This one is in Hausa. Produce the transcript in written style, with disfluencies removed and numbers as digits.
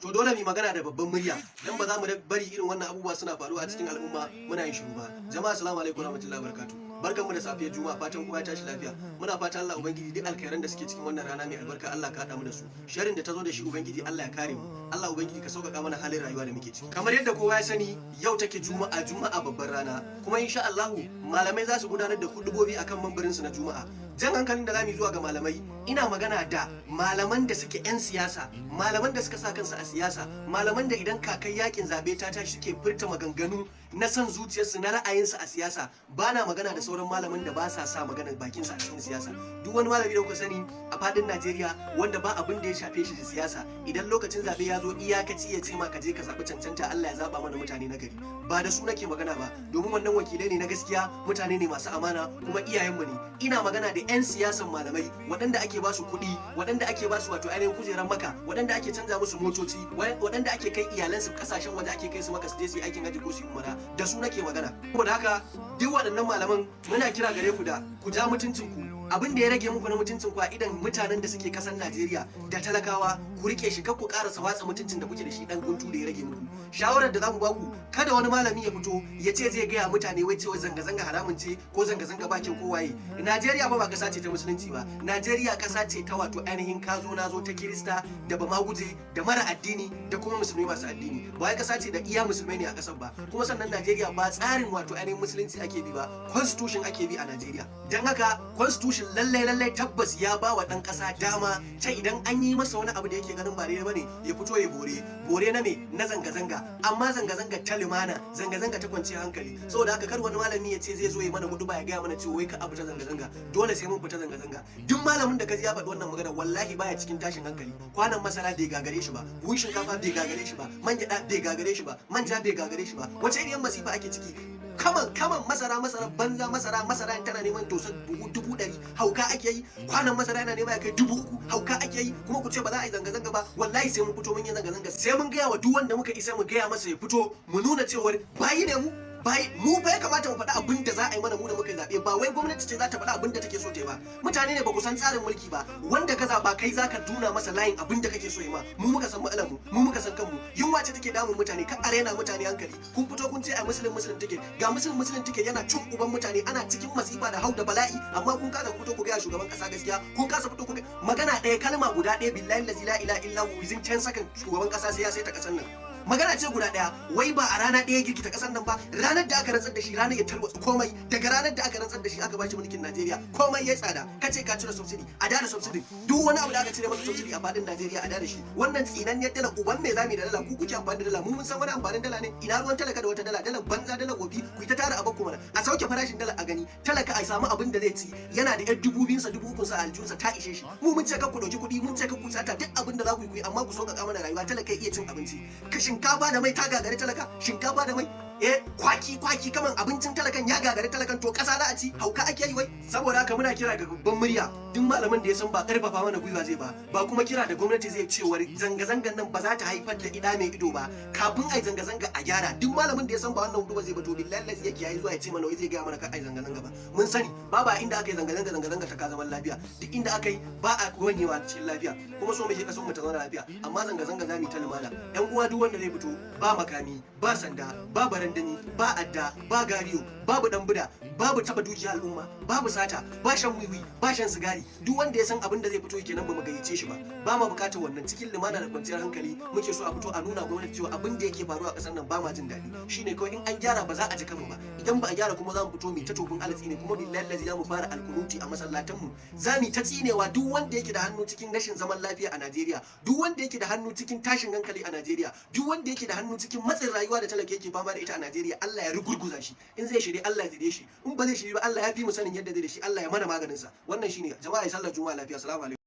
To, dole mu magana da babban murya, dan ba za mu bari irin wannan abubuwa suna faruwa a cikin al'umma muna yin shiru ba. Jama'a, assalamu alaikum warahmatullahi wabarakatuh. Barkanmu da safiyar Juma'a. Fatan kowa ya tashi lafiya. Muna fatan Allah Ubangiji, duk alkhairan da suke cikin wannan rana mai albarka, Allah ka haɗa mu da su. Sharrin da ta zo da shi, Ubangiji Allah ya kare mu. Allah Ubangiji ka sauƙaƙa mana halin rayuwa da muke ciki. Kamar yadda kowa ya sani, yau take Juma'a, Juma'a babbar rana. Kuma insha Allahu malamai za su gudanar da hudubobi akan mambarin su na Juma'a. Jan hankalin da zamu zuwa ga malamai, ina magana da malaman da suke 'yan siyasa, malaman da suka sa kansu a siyasa, malaman da idan kakan yakin zabe ta tashi suke furta maganganu na son zuciyarsu, na ra'ayinsu a siyasa. Ba na magana da sauran malaman da ba sa sa maganar bakinsa a cikin siyasa. Duk wani malami da kuka sani a fadin Najeriya wanda ba abin da ya shafe shi da siyasa, idan lokacin zabe ya zo, iyakaci ya ce ma ka je ka zaɓi cancanta, Allah ya zaba mana mutane na gari, ba da su nake magana ba, domin wannan wakilai ne na gaskiya, mutane ne masu amana, kuma iyayenmu ne. Ina magana da 'yan siyasan malamai, waɗanda ake ba su kuɗi, waɗanda ake ba su wato ainihin kujerar Maka, waɗanda ake canza musu motoci, waɗanda ake kai iyalansu kasashen waje, ake kai su Maka su je su yi aikin haji ko su yi umara. Da su nake magana. Saboda haka, duk waɗannan malaman, muna kira gare ku da ku ja mutuncinku. Abin da ya rage muku na mutuncin ku a idan mutanen da suke kasar Najeriya da talakawa, ku rike shi. Kar ku karasa watsa mutuncin da kuke da shi dan guntu da ya rage muku. Shawarar da zamu baku, kada wani malami ya fito ya ce zai gaya mutane wai cewa zanga-zanga haramun ce ko zanga-zanga bakin kowaye. Najeriya ba kasa ce ta Musulunci ba. Najeriya kasa ce ta wato ainihin kazo nazo, ta Kirista da bamaguje da mara addini da kuma Musulmi masu addini. Ba wai kasa ce da iya Musulmai ne a kasar ba. Kuma sannan Najeriya ba tsarin wato ainihin Musulunci ake bi ba, constitution ake bi a Najeriya. Dan haka constitution lallai lallai tabbas ya ba wa dan kasa dama ta idan an yi masa wani abu da yake ganin ba daidai bane, ya fito ya bore. Bore na me? Na zanga-zanga, amma zanga-zanga ta lumana, zanga-zanga ta kwanciyar hankali. Saboda haka, kar wani malami ya ce zai zo ya mana hudu ba ya gaya mana cewa wai ka abu ta zanga-zanga, dole sai mun fita zanga-zanga. Duk malamin da kaji ya faɗi wannan magana, wallahi baya cikin tashin hankali. Kwanan masara bai gagare shi ba, buhun shinkafa bai gagare shi ba, man gyaɗa bai gagare shi ba, manja bai gagare shi ba. Wace irin masifa ake ciki? Kaman kaman masara, masara banza, masara, masara tana neman tosa buhu 100,000, hauka ake yi. Kwanan masara yana nema ya kai 3000, hauka ake yi. Kuma ku ce ba za a yi zanga-zanga ba? Wallahi sai mun fito mun yi zanga-zanga, sai mun gaya wa duk wanda muka isa mu gaya masa ya fito, mu nuna cewar bayi ne mu. Bai mu ba ya kamata mu faɗi abin da za a yi mana, mu da muka zaɓe. Ba wai gwamnati ce za ta faɗi abin da take so ta yi ba. Mutane ne ba ku san tsarin mulki ba. Wanda ka zaɓa, kai za ka nuna masa layin abin da kake so yi ma. Mu muka san matsalar mu, mu muka san kanmu. Yunwa ce take damun mutane. Ka arena mutane hankali. Kun fito kun ce a Muslim Muslim ticket, ga Muslim Muslim ticket yana cin uban mutane, ana cikin masifa da hau da bala'i, amma kun kasa fito ku gaya shugaban kasa gaskiya. Kun kasa fito ku magana ɗaya, kalma guda ɗaya. Billahi la ilaha illa hu, within 10 second shugaban kasa sai ya saita kasar nan. Magana ce guda ɗaya. Wai ba a rana ɗaya girgita ƙasar nan ba. Ranar da aka rantsar da shi, ranar ya tarwatsa komai. Daga ranar da aka rantsar da shi aka bashi mulkin Najeriya, komai ya tsada. Kace ka cire subsidy, a da subsidy. Duk wani abu da aka cire masa subsidy a fadin Najeriya, a da shi. Wannan tsinanniyar dala, uban me zamu da dala? Ku kuke amfani da dala, mu mun san wani amfanin dala ne? Ina ruwan talaka da wata dala? Dala banza, dala gobi. Ku ta tara abakku mana. A sauke farashin dala a gani. Talaka a samu abin da zai ci, yana da yar 2000-sa, 3000-sa a aljihunsa, ta ishe shi. Mu mun ce ka ku dauki kuɗi, mun ce ka ku sata, duk abin da za ku yi ku yi, amma ku sauƙaƙa mana rayuwa, talaka ya iya cin abinci. Ka shinkafa da mai ta gagari talaka, shinkafa da mai, eh, kwaki kwaki kaman abincin talakan ya gagari talakan, to kasa za a ci? Hauka ake yi wai. Saboda haka muna kira ga babban murya, duk malamin da ya san ba karfafa mana gwiwa zai ba, ba kuma kira da gwamnati zai cewar zanga-zangan nan ba za ta haifar da ida mai ido ba, kafin ai zanga-zanga a gyara. Duk malamin da ya san ba wannan hudu ba zai ba, to billahi lazi yake yayi zuwa ya ce mana wai zai gaya mana kan ai zanga-zanga ba. Mun sani babu inda aka yi zanga-zanga, zanga-zanga ta ka zaman lafiya. Duk inda aka yi, ba a wanyewa cikin lafiya. Kuma so muke kasan mu ta zauna lafiya, amma zanga-zanga za mu yi ta lumana. Yan uwa, duk wanda zai fito, ba makami, ba sanda, ba barandami, ba adda, ba gariyo, babu dan buda, babu taba dukiya al'umma, babu sata, ba shan wiwi, ba shan sigari. Duk wanda ya san abin da zai fito kenan, ba mu gayyace shi ba. Ba ma bukatar wannan. Cikin lumana da kwanciyar hankali muke so a fito a nuna gwamnati cewa abin da yake faruwa a kasar nan ba ma jin daɗi. Shine kawai, in an gyara ba za a ji kanmu ba. Idan ba a gyara kuma, za mu fito mu ta tofin alatsi ne. Kuma billahi lazi za mu fara alkunuti a masallatan mu, za mu ta tsinewa duk wanda yake da hannu cikin rashin zaman lafiya a Najeriya, duk wanda yake da hannu cikin tashin hankali a Najeriya, duk wanda yake da hannu cikin matsin rayuwa da talaka yake fama da ita a Najeriya. Allah ya rugurguza shi. In zai shirye, Allah ya zire shi. In ba zai shirye ba, Allah ya fi mu sanin yadda zai da shi. Allah ya mana maganin sa. Wannan shine. Jama'a, ya sallar Juma'a lafiya. Assalamu alaikum.